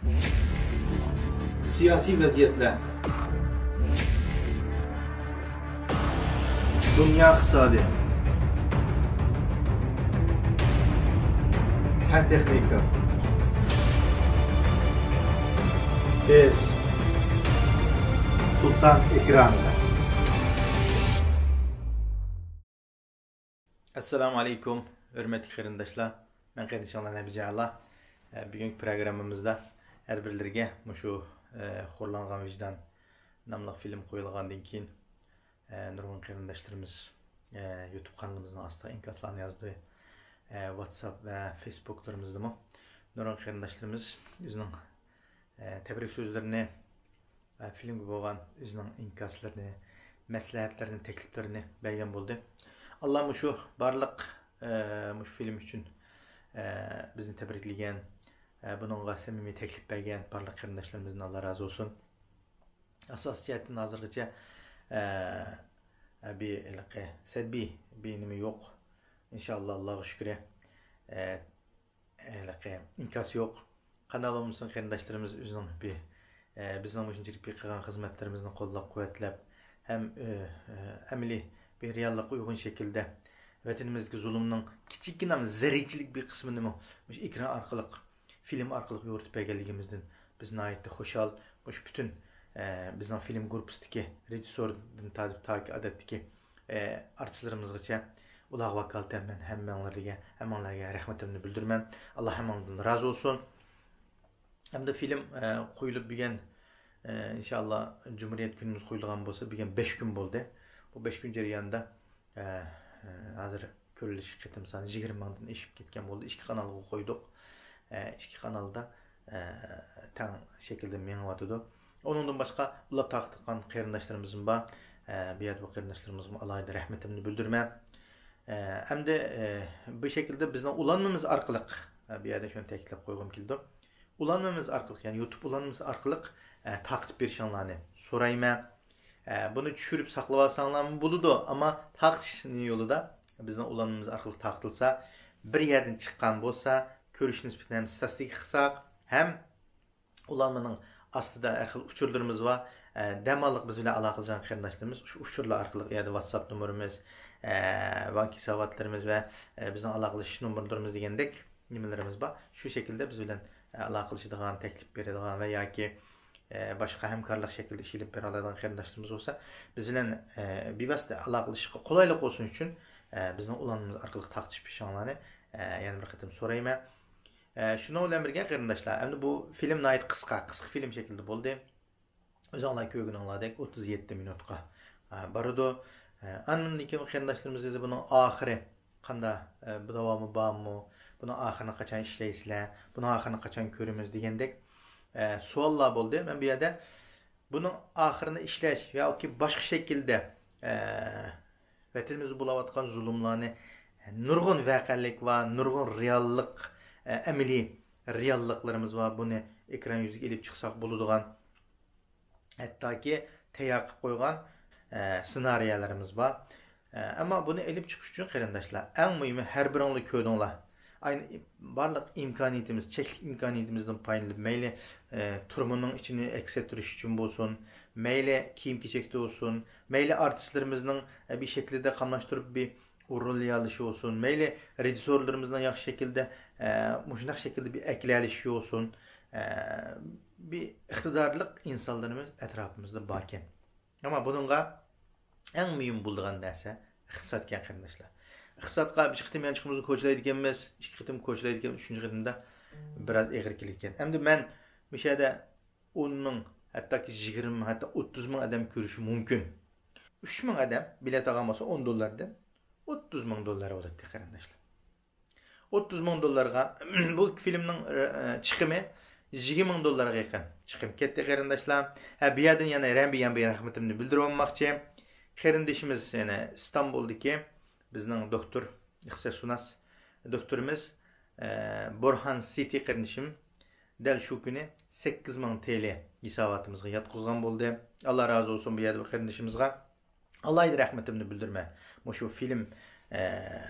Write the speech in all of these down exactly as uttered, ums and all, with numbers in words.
سىياسىي ۋەزىيەتلەر. دۇنيا ئىقتىسادى. پەن تېخنىكا. بىز سۇلتان ئېكرانىدا. ئەسسالامۇ ئەلەيكۇم، ھۆرمەتلىك قېرىنداشلار. مەن قېرىندىشىڭلار نەبىجە ئەلا. ئە، بۈگۈنكى پروگراممىمىزدا ھەر بىرلىرىگە مۇشۇ، ئە، خورلانغان ۋىجدان ناملىق فىلىم قويۇلغاندىن كېيىن، ئە، نۇرغۇن قېرىنداشلىرىمىز، ئە، يۇتۇب قانىلىمىزنىڭ ئاستىغا ئىنكاسلارنى يازدى. ئە، ۋاتساپ ۋە فېيسبۇكلىرىمىزدىمۇ نۇرغۇن قېرىنداشلىرىمىز ئۆزىنىڭ، ئە، تەبرىك سۆزلىرىنى، ئە، فىلىمگە بولغان ئۆزىنىڭ ئىنكاسلىرىنى، مەسلىھەتلىرىنى، تەكلىپلىرىنى بەرگەن بولدى. ئاللا مۇشۇ بارلىق، ئە، مۇشۇ فىلىم ئۈچۈن، ئە، بىزنى تەبرىكلىگەن، ئە، بۇنىڭغا سەمىمىي تەكلىپ بەرگەن بارلىق قېرىنداشلىرىمىزدىن ئاللا رازى بولسۇن. ئاساسىي جەھەتتىن ھازىرغىچە، ئە، ئە، بىر ھېلىقى سەلبىي بىر نېمە يوق. ئىنشائاللا، ئاللاغا شۈكرى. ئە، ھېلىقى ئىنكاس يوق. قانداق بولمىسۇن، قېرىنداشلىرىمىز ئۆزىنىڭ بىر، ئە، بىزنىڭ مۇشۇنچىلىك بىر قىلغان خىزمەتلىرىمىزنى قوللاپ-قۇۋۋەتلەپ، ھەم، ئە، ئە، ئەمەلىي بىر رېئاللىققا ئۇيغۇن شەكىلدە ۋەتىنىمىزدىكى زۇلۇمنىڭ كىچىككىنە زەررىچىلىك بىر قىسمىنىمۇ مۇشۇ ئېكران ئارقىلىق، فىلىم ئارقىلىق يورۇتۇپ بەرگەنلىكىمىزدىن بىز ناھايىتى خۇشال. مۇشۇ پۈتۈن، ئە، بىزنىڭ فىلىم گۇرۇپپىسىدىكى رېژىسسوردىن تارتىپ تاكى ئادەتتىكى ئە، ئارتىسلىرىمىزغىچە، ئۇلارغا ۋاكالىتەن مەن ھەممەڭلارغا، ھەممەڭلارغا رەھمىتىمنى بىلدۈرىمەن. ئاللا ھەممەڭدىن رازى بولسۇن. ئەمدى فىلىم، ئە، قويۇلۇپ بۈگۈن، ئە، ئىنشائاللا، جۇمھۇرىيەت كۈنىمىز قويۇلىدىغان بولسا، بۈگۈن بەش كۈن بولدى. بۇ بەش كۈن جەريانىدا، ئە، ئە، ھازىر كۆرۈلۈش قېتىم سانى يىگىرمە مىڭدىن ئېشىپ كەتكەن بولدى. ئىككى قانالغا قويدۇق. ئە، ئىككى قانالدا، ئە، تەڭ شەكىلدە مېڭىۋاتىدۇ. ئۇنىڭدىن باشقا ئۇلاپ تارقىتىدىغان قېرىنداشلىرىمىزمۇ بار. ئە، بۇ يەردە بۇ قېرىنداشلىرىمىزغىمۇ ئالاھىدە رەھمىتىمنى بىلدۈرىمەن. ئە، ئەمدى، ئە، بۇ شەكىلدە بىزنىڭ ئۇلانمىمىز ئارقىلىق، ئە، بۇ يەردە شۇنى تەكىتلەپ قويغۇم كېلىدۇ. ئۇلانمىمىز ئارقىلىق، يەنى يۇتۇب ئۇلانمىسى ئارقىلىق، ئە، تارقىتىپ بېرىشىڭلارنى سورايمەن. ئە، بۇنى چۈشۈرۈپ ساقلىۋالساڭلارمۇ بولىدۇ، ئەمما تارقىتىش يولىدا بىزنىڭ ئۇلانمىمىز ئارقىلىق تارقىتىلسا، بىر يەردىن چىققان بولسا، كۆرۈش نىسبىتىنى ھەم ستاتىستىكا قىلساق، ھەم ئۇلانمىنىڭ ئاستىدا ھەر خىل ئۇچۇرلىرىمىز بار. ئە، دەماللىق بىز بىلەن ئالاقىلىشىدىغان قېرىنداشلىرىمىز شۇ ئۇچۇرلار ئارقىلىق، يەنى ۋاتساپ نومۇرىمىز، ئە، بانكا ھېساباتلىرىمىز ۋە، ئە، بىزنىڭ ئالاقىلىشىش نومۇرلىرىمىز دېگەندەك نېمىلىرىمىز بار. شۇ شەكىلدە بىز بىلەن، ئە، ئالاقىلىشىدىغان، تەكلىپ بېرىدىغان ۋە ياكى، ئە، باشقا ھەمكارلىق شەكلىدە ئىش ئېلىپ بېرەلەيدىغان قېرىنداشلىرىمىز بولسا، بىز بىلەن، ئە، بىۋاسىتە ئالاقىلىشىشقا قولايلىق بولسۇن ئۈچۈن، ئە، بىزنىڭ ئۇلانمىمىز ئارقىلىق تارقىتىشىپ بېرىشىڭلارنى، ئە، يەنە بىر قېتىم سورايمەن. ئە، شۇنىڭ بىلەن بىرگە، قېرىنداشلار، ئەمدى بۇ فىلىم ناھايىتى قىسقا، قىسقا فىلىم شەكلىدە بولدى. ئۆزۈڭلار كۆرگىنىڭلاردەك ئوتتۇز يەتتە مىنۇتقا، ئە، بارىدۇ. ئە، ئاندىن كېيىن قېرىنداشلىرىمىز دېدى، بۇنىڭ ئاخىرى قاندا، ئە، بۇ داۋامى بارمۇ؟ بۇنىڭ ئاخىرىنى قاچان ئىشلەيسىلەر؟ بۇنىڭ ئاخىرىنى قاچان كۆرىمىز؟ دېگەندەك، ئە، سوئاللار بولدى. مەن بۇ يەردە بۇنىڭ ئاخىرىنى ئىشلەش ياكى باشقا شەكىلدە، ئە، ۋەتىنىمىزدە بولۇۋاتقان زۇلۇملارنى، نۇرغۇن ۋەقەلىك بار، نۇرغۇن رېئاللىق، ئە، ئەمەلىي رېئاللىقلىرىمىز بار. بۇنى ئېكران يۈزىگە ئېلىپ چىقساق بولىدىغان، ھەتتاكى تەييار قىلىپ قويغان، ئە، سېنارىيەلىرىمىز بار. ئە، ئەمما بۇنى ئېلىپ چىقىش ئۈچۈن، قېرىنداشلار، ئەڭ مۇھىمى، ھەر بىرىڭلار كۆردۈڭلار. ئاينى بارلىق ئىمكانىيىتىمىز، چەكلىك ئىمكانىيىتىمىزدىن پايدىلىنىپ، مەيلى، ئە، تۈرمىنىڭ ئىچىنى ئەكس ئەتتۈرۈش ئۈچۈن بولسۇن، مەيلى كىيىم-كېچەكتە بولسۇن، مەيلى ئارتىسلىرىمىزنىڭ، ئە، بىر شەكىلدە قاملاشتۇرۇپ بىر ئورۇنلىيالىشى بولسۇن، مەيلى رېژىسسورلىرىمىزنىڭ ياخشى شەكىلدە، ئە، مۇشۇنداق شەكىلدە بىر ئەكېلىۋېلىشى بولسۇن، ئە، بىر ئىقتىدارلىق ئىنسانلىرىمىز ئەتراپىمىزدا باركەن. ئەمما بۇنىڭغا ئەڭ مۇھىم بولىدىغان نەرسە ئىقتىسادكەن، قېرىنداشلار. ئىقتىسادقا بىر قېتىم يانچۇقىمىزنى كوچىلايدىكەنمىز، ئىككى قېتىم كوچىلايدىكەنمىز، ئۈچىنچى قېتىمدا بىراز ئېغىر كېلىدىكەن. ئەمدى مەن مۇشۇ يەردە ئون مىڭ، ھەتتاكى يىگىرمە مىڭ، ھەتتا ئوتتۇز مىڭ ئادەم كۆرۈشى مۇمكىن. ئۈچ مىڭ ئادەم بېلەت ئالغان بولسا ئون دوللاردىن، ئوتتۇز مىڭ دوللار بولاتتى، قېرىنداشلار. ئوتتۇز مىڭ دوللارغا بۇ فىلىمنىڭ، ئە، چىقىمى يىگىرمە مىڭ دوللارغا يېقىن چىقىم كەتتى، قېرىنداشلار. ھە، بۇ يەردىن يەنە رەمبى يەنە بىر رەھمىتىمنى بىلدۈرۈۋالماقچى. قېرىندىشىمىز، يەنە ئىستانبۇلدىكى بىزنىڭ دوكتور، ئىختىساسشۇناس دوكتورىمىز، ئە، بۇرھان سىتى قېرىندىشىم دەل شۇ كۈنى سەككىز مىڭ تىل ھېساباتىمىزغا ياتقۇزغان بولدى. ئاللا رازى بولسۇن بۇ يەردە بۇ قېرىندىشىمىزغا. ئالاھىدە رەھمىتىمنى بىلدۈرىمەن. مۇشۇ فىلىم، ئە،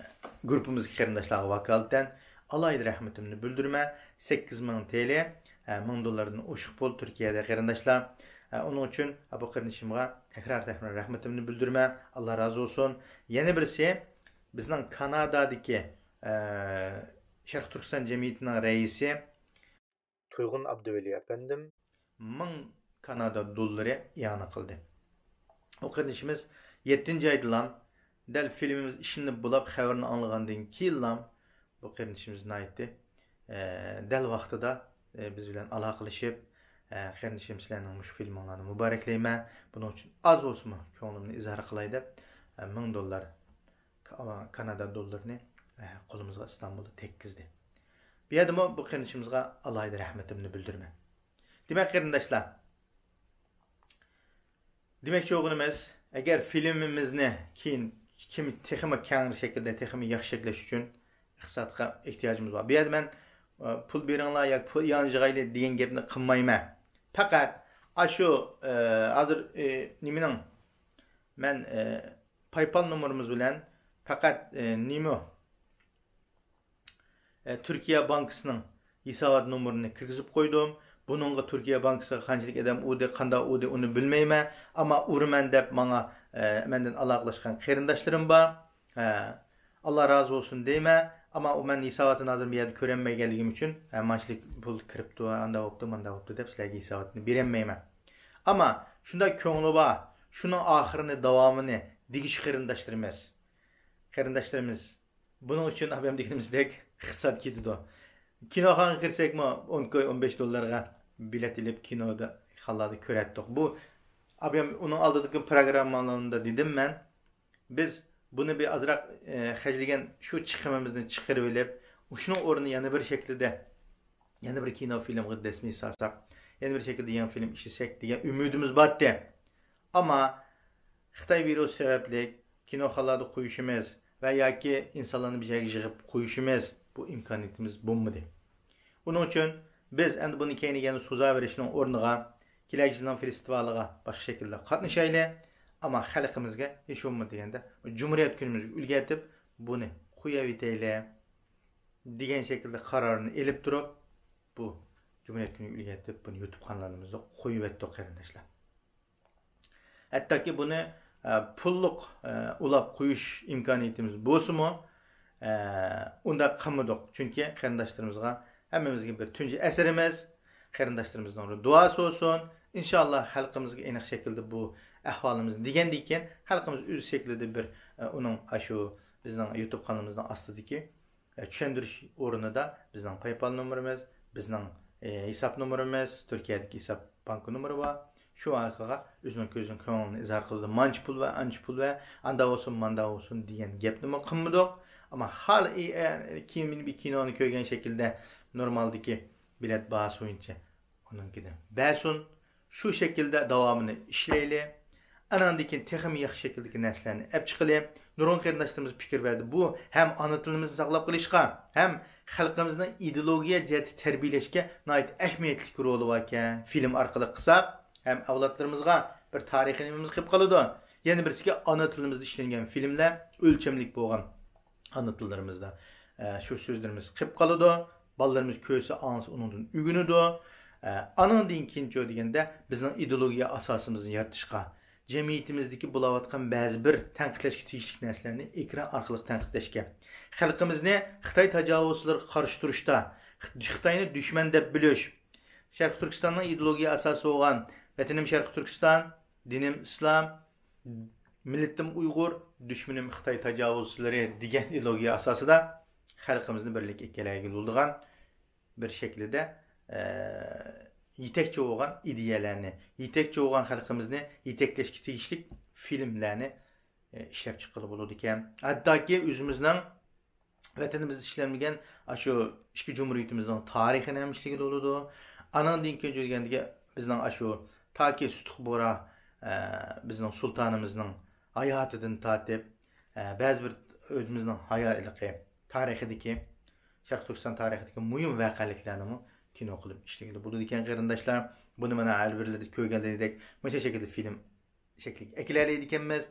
گۇرۇپپىمىزدىكى قېرىنداشلارغا ۋاكالىتەن ئالاھىدە رەھمىتىمنى بىلدۈرىمەن. سەككىز مىڭ تىل ئە، مىڭ دوللاردىن ئوشۇق پۇل تۈركىيەدە، قېرىنداشلار. ئە، ئۇنىڭ ئۈچۈن، ئە، بۇ قېرىندىشىمغا تەكرار، تەكرار رەھمىتىمنى بىلدۈرىمەن. ئاللا رازى بولسۇن. يەنە بىرسى، بىزنىڭ كانادادىكى، ئە، شەرقىي تۈركىستان جەمئىيىتىنىڭ رەئىسى تۇيغۇن ئابدۇۋەلى ئەپەندىم مىڭ كانادا دوللىرى ئىئانە قىلدى. ئۇ قېرىندىشىمىز يەتتىنچى ئايدىلام، دەل فىلىمىمىز ئىشلىنىپ بولاپ خەۋىرىنى ئاڭلىغاندىن كېيىنلام، بۇ قېرىندىشىمىز ناھايىتى، ئە، دەل ۋاقتىدا، ئە، بىز بىلەن ئالاقىلىشىپ، ئە، «قېرىندىشىم، سىلەرنىڭ مۇشۇ فىلىمىڭلارنى مۇبارەكلەيمەن. بۇنىڭ ئۈچۈن ئاز بولسىمۇ كۆڭلۈمنى ئىزھار قىلاي» دەپ، ئە، مىڭ دوللار، كا-، كانادا دوللىرىنى، ئە، قولىمىزغا ئىستانبۇلدا تەگكۈزدى. بۇ يەردىمۇ بۇ قېرىندىشىمىزغا ئالاھىدە رەھمىتىمنى بىلدۈرىمەن. دېمەك، قېرىنداشلار، دېمەكچى بولغىنىمىز، ئەگەر فىلىمىمىزنى كېيىن كىم-، تېخىمۇ كەڭ شەكىلدە، تېخىمۇ ياخشى شەكىللەش ئۈچۈن ئىقتىسادقا ئېھتىياجىمىز بار. بۇ يەردە مەن، ئە، پۇل بېرىڭلار ياكى پۇل ئىئانە قىلغايلى دېگەن گەپنى قىلمايمەن. پەقەت ئاشۇ، ئە، ھازىر، ئە، نېمىنىڭ، مەن، ئە، پايپال نومۇرىمىز بىلەن پەقەت، ئە، نېمە، ئە، تۈركىيە بانكىسىنىڭ ھېسابات نومۇرىنى كىرگۈزۈپ قويدۇم. بۇنىڭغا تۈركىيە بانكىسىغا قانچىلىك ئادەم ئۇردى، قانداق ئۇردى، ئۇنى بىلمەيمەن. ئەمما ئۇرىمەن دەپ ماڭا، ئە، مەندىن ئالاقىلەشكەن قېرىنداشلىرىم بار. ئە، ئاللا رازى بولسۇن دەيمەن. ئەمما ئۇ مەن ھېساباتىنى ھازىر بۇ يەردە كۆرەلمىگەنلىكىم ئۈچۈن، ئە، مانچىلىك پۇل كىرىپتۇ، ئانداق بوپتۇ، مانداق بوپتۇ دەپ سىلەرگە ھېساباتنى بېرەلمەيمەن. ئەمما شۇنداق كۆڭلى بار، شۇنىڭ ئاخىرىنى، داۋامىنى دېگۈچى قېرىنداشلىرىمىز، قېرىنداشلىرىمىز، بۇنىڭ ئۈچۈن ئابىيام دېگىنىمىزدەك ئىقتىساد كېتىدۇ. كىنوخانىغا كىرسەكمۇ ئون كوي، ئون بەش دوللارغا بىلەت ئېلىپ كىنودا خاللاردا كۆرەتتۇق. بۇ ئابىيام ئۇنىڭ ئالدىدىكى پروگراممىلىرىمدا دېدىم مەن، بىز بۇنى بىر ئازراق، ئە، خەجلىگەن شۇ چىقىمىمىزنى چىقىرىۋېلىپ، شۇنىڭ ئورنىنى يەنە بىر شەكىلدە، يەنە بىر كىنو فىلىمغا دەسمىي سالساق، يەنە بىر شەكىلدە يېڭى فىلىم ئىشلىسەك دېگەن ئۈمىدىمىز بارتى. ئەمما خىتاي ۋىرۇسى سەۋەبلىك كىنوخانىلاردا قويۇشىمىز ۋە ياكى ئىنسانلارنى بىر جايغا يىغىپ قويۇشىمىز، بۇ ئىمكانىيىتىمىز بولمىدى. ئۇنىڭ ئۈچۈن بىز ئەمدى بۇنى كەينىگە يەنە سوزاۋېرىشنىڭ ئورنىغا، كېلەكى يىلنىڭ فېستىۋالىغا باشقا شەكىلدە قاتنىشايلى، ئەمما خەلقىمىزگە ھېچ بولمىدى دېگەندە جۇمھۇرىيەت كۈنىمىزگە ئۈلگە ئېتىپ بۇنى قويۇۋېتەيلى دېگەن شەكىلدە قارارنى ئېلىپ تۇرۇپ، بۇ جۇمھۇرىيەت كۈنىگە ئۈلگە ئېتىپ بۇنى يۇتۇپ خانىلىرىمىزدا قويۇۋەتتۇق، قېرىنداشلار. ھەتتاكى بۇنى، ئە، پۇللۇق، ئە، ئۇلاپ قويۇش ئىمكانىيىتىمىز بولسىمۇ، ئە، ئۇنداق قىلمىدۇق. چۈنكى قېرىنداشلىرىمىزغا، ھەممىمىزگە بىر تۇنجى ئەسىرىمىز، قېرىنداشلىرىمىزنىڭ دۇئاسى بولسۇن. ئىنشاللا خەلقىمىزگە ئېنىق شەكىلدە بۇ ئەھۋالىمىزنى دېگەندىن كېيىن، خەلقىمىز ئۆز شەكلىدە بىر، ئە، ئۇنىڭ ئاشۇ بىزنىڭ يۇتۇب قانىلىمىزنىڭ ئاستىدىكى ئە، چۈشەندۈرۈش ئورنىدا بىزنىڭ پايپال نومۇرىمىز، بىزنىڭ، ئە، ھېساب نومۇرىمىز، تۈركىيەدىكى ھېساب بانكا نومۇرى بار. شۇ ئارقىغا ئۆزىنىڭ كۆزىنىڭ كۆڭلىنى ئىزھار قىلىدۇ. مانچە پۇل ۋە ئانچە پۇل ۋە ئاندا بولسۇن، ماندا بولسۇن دېگەن گەپنىمۇ قىلمىدۇق. ئەمما خالى، ئە، كىنونى، بىر كىنونى كۆرگەن شەكىلدە نورمالدىكى بېلەت باھاسى بويىچە ئۇنىڭكىدىن بەرسۇن. شۇ شەكىلدە داۋامىنى ئىشلەيلى. ئاناندىن كېيىن تېخىمۇ ياخشى شەكىلدىكى نەرسىلەرنى ئەپ چىقىلى. نۇرغۇن قېرىنداشلىرىمىز پىكىر بەردى. بۇ ھەم ئانا تىلىمىزنى ساقلاپ قېلىشقا، ھەم خەلقىمىزنىڭ ئىدېئولوگىيە جەھەتتە تەربىيەلەشكە ناھايىتى ئەھمىيەتلىك رولى باركەن. فىلىم ئارقىلىق قىلساق، ھەم ئەۋلادلىرىمىزغا بىر تارىخىي نېمىمىز قېلىپ قالىدۇ. يەنە بىرسىكى، ئانا تىلىمىزدا ئىشلەنگەن فىلىملەر ئۆلچەملىك بولغان ئانا تىللىرىمىزدا، ئە، شۇ سۆزلىرىمىز قېلىپ قالىدۇ. بالىلىرىمىز كۆرسە، ئاڭلىسا، ئۇنىڭدىن ئۆگىنىدۇ. ئە، ئانىڭدىن كېيىنچۇ دېگەندە، بىزنىڭ ئىدېئولوگىيە ئاساسىمىزنى يارىتىشقا، جەمئىيىتىمىزدىكى بولاۋاتقان بەزى بىر تەنقىدلەشكە تېگىشلىك نەرسىلەرنى ئېكران ئارقىلىق تەنقىدلەشكە، خەلقىمىزنى خىتاي تاجاۋۇزچىلىرىغا قارشى تۇرۇشتا، خىتاينى دۈشمەن دەپ بىلىش، شەرقىي تۈركىستاننىڭ ئىدېئولوگىيە ئاساسى بولغان ۋەتىنىم شەرقىي تۈركىستان، دىنىم ئىسلام، مىللىتىم ئۇيغۇر، دۈشمىنىم خىتاي تاجاۋۇزچىلىرى دېگەن ئىدېئولوگىيە ئاساسىدا خەلقىمىزنى بىرلىككە كەلتۈرگىلى بولىدىغان بىر شەكىلدە، ئە، يېتەكچى بولغان ئىدىيەلەرنى، يېتەكچى بولغان خەلقىمىزنى يېتەكلەشكە تېگىشلىك فىلىملەرنى، ئە، ئىشلەپ چىققىلى بولىدىكەن. ھەتتاكى ئۆزىمىزنىڭ ۋەتىنىمىزدە ئىشلەنمىگەن ئاشۇ ئىككى جۇمھۇرىيىتىمىزنىڭ تارىخىنى ھەم ئىشلىگىلى بولىدۇ. ئانىڭدىن كېيىن دېگەندىكى بىزنىڭ ئاشۇ تاكى سۇتۇق بورا، ئە، بىزنىڭ سۇلتانىمىزنىڭ ھاياتىدىن تارتىپ، ئە، بەزى بىر ئۆزىمىزنىڭ ھاياتلىقى تارىخىدىكى، شەرقىي تۈركىستان تارىخىدىكى مۇھىم ۋەقەلىكلەرنىمۇ كىنو قىلىپ ئىشلىگىلى بولىدىكەن، قېرىنداشلار. بۇنى مانا ھەر بىرلىرى كۆرگەنلىرىدەك مۇشۇ شەكىلدە فىلىم شەكلىگە ئەكېلەلەيدىكەنمىز.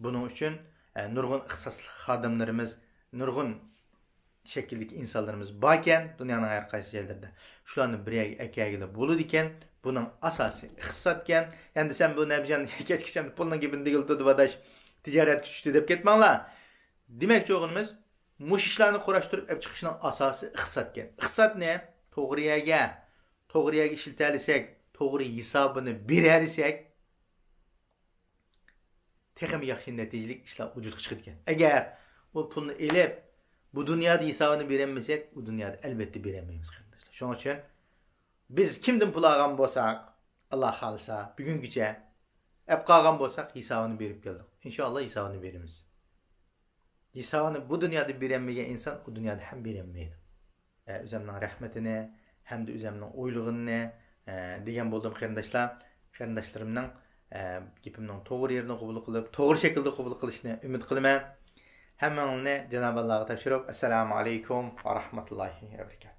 بۇنىڭ ئۈچۈن، ئە، نۇرغۇن ئىختىساسلىق خادىملىرىمىز، نۇرغۇن شەكىلدىكى ئىنسانلىرىمىز باركەن، دۇنيانىڭ ھەر قايسى جايلىرىدا. شۇلارنى بىر يەرگە ئەكەلگىلى بولىدىكەن. بۇنىڭ ئاساسى ئىقتىسادكەن. ئەمدى سەن بۇ نەبىجان كەچكىچە پۇلنىڭ گېپىنى دېگىلى تۇردى، ئاداش. تىجارەت چۈشتى دەپ كەتمەڭلار. دېمەكچى بولغىنىمىز، مۇشۇ ئىشلارنى قۇراشتۇرۇپ ئەپ چىقىشنىڭ ئاساسى ئىقتىسادكەن. ئىقتىسادنى توغرا يەرگە، توغرا يەرگە ئىشلىتەلىسەك، توغرا ھېسابىنى بېرەلىسەك، تېخىمۇ ياخشى نەتىجىلىك ئىشلار ۋۇجۇدقا چىقىدىكەن. ئەگەر بۇ پۇلنى ئېلىپ، بۇ دۇنيادا ھېسابىنى بېرەلمىسەك، ئۇ دۇنيادا ئەلۋەتتە بېرەلمەيمىز، قېرىنداشلار. شۇنىڭ ئۈچۈن بىز كىمدىن پۇل ئالغان بولساق، ئاللا خالىسا، بۈگۈنگىچە ئەپ قالغان بولساق، ھېسابىنى بېرىپ كەلدۇق. ئىنشائاللا ھېسابىنى بېرىمىز. ھېسابىنى بۇ دۇنيادا بېرەلمىگەن ئىنسان ئۇ دۇنيادا ھەم بېرەلمەيدۇ. ئە، ئۆزەمنىڭ رەھمىتىنى ھەمدە ئۆزەمنىڭ ئويلىغىنىنى، ئە، دېگەن بولدۇم، قېرىنداشلار. قېرىنداشلىرىمنىڭ، ئە، گېپىمنىڭ توغرا يېرىنى قوبۇل قىلىپ، توغرا شەكىلدە قوبۇل قىلىشىنى ئۈمىد قىلىمەن. ھەممىڭلارنى جانابى ئاللاغا تاپشۇرۇپ، ئەسسالامۇ ئەلەيكۇم ۋە رەھمەتۇللاھى ۋە بەرىكاتۇھ.